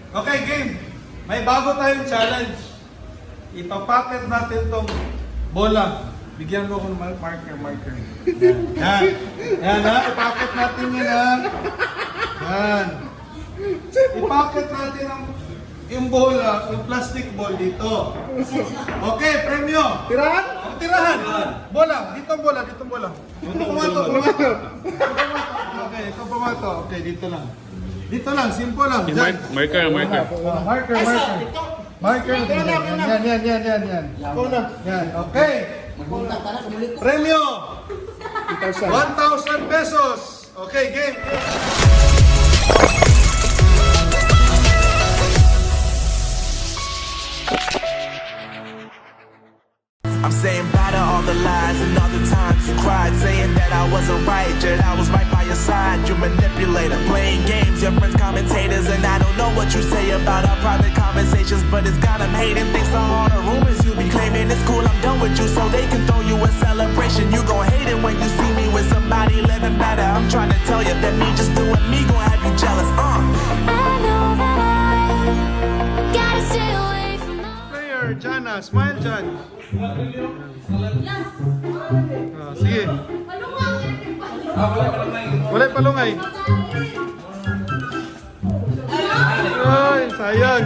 Okay, game. May bago tayong challenge. Ipapacket natin tong bola. Bigyan ko ng marker. Yan. Yan ha. Ipacket natin yan ha. Yan. Ipacket natin yung bola, yung plastic ball dito. Okay, Premyo. Tirahan? Tirahan. Bola. Dito ang bola. Dito ang bola. Ito pumato. Okay, ito pumato. Okay, dito lang. Dito lang, simple lang. Marker. Marker. Yan. Yan, okay. Premyo. 1,000 pesos. Okay, game. I'm saying bye to all the lies and all the times you cried, saying that I wasn't right, yet I was right by your side. You manipulator, playing games, your friends commentators, and I don't know what you say about our private conversations, but it's got them hating. Thanks to all the rumors you be claiming, it's cool, I'm done with you, so they can throw you a celebration. You gon' hate it when you see me with somebody living better. I'm trying to tell you that me just doing me gon' have you jealous. I know that I gotta stay away from Player, Jana, smile, Jan. Sige. Wala palungay. Ay, sayang.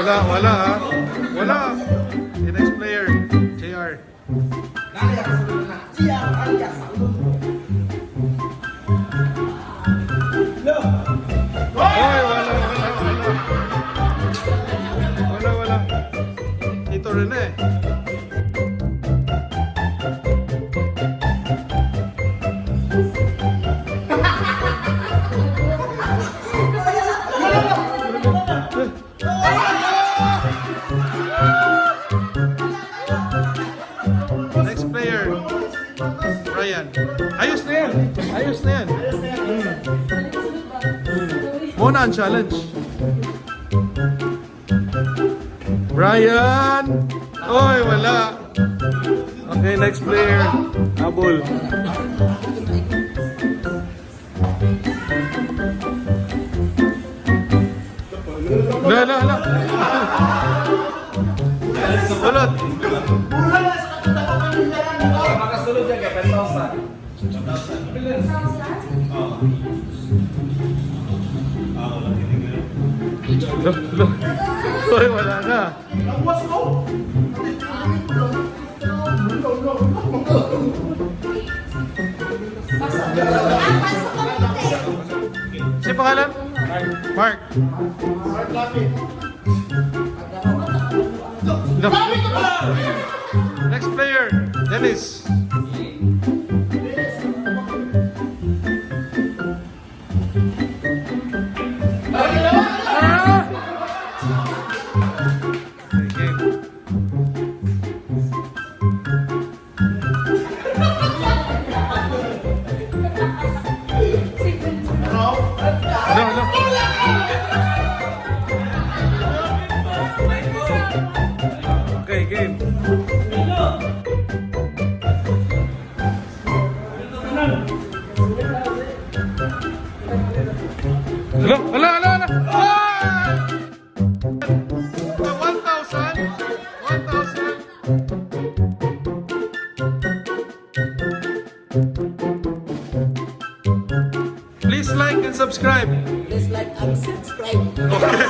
Wala ha. Wala. The next player, JR. Oy, wala. Ito rin eh. Next player, Ryan. Ayos na yan. Muna ang challenge. Brian! Oy, wala. Okay, next player, Abul. La. Ulot. Makasulod dyan ka, 10,000. Lo. Oy, wala na. Si pangalan? Mark. No. Next player, Dennis. Okay, game. Wala. 1,000. Please like and subscribe. Please like and subscribe. Okay.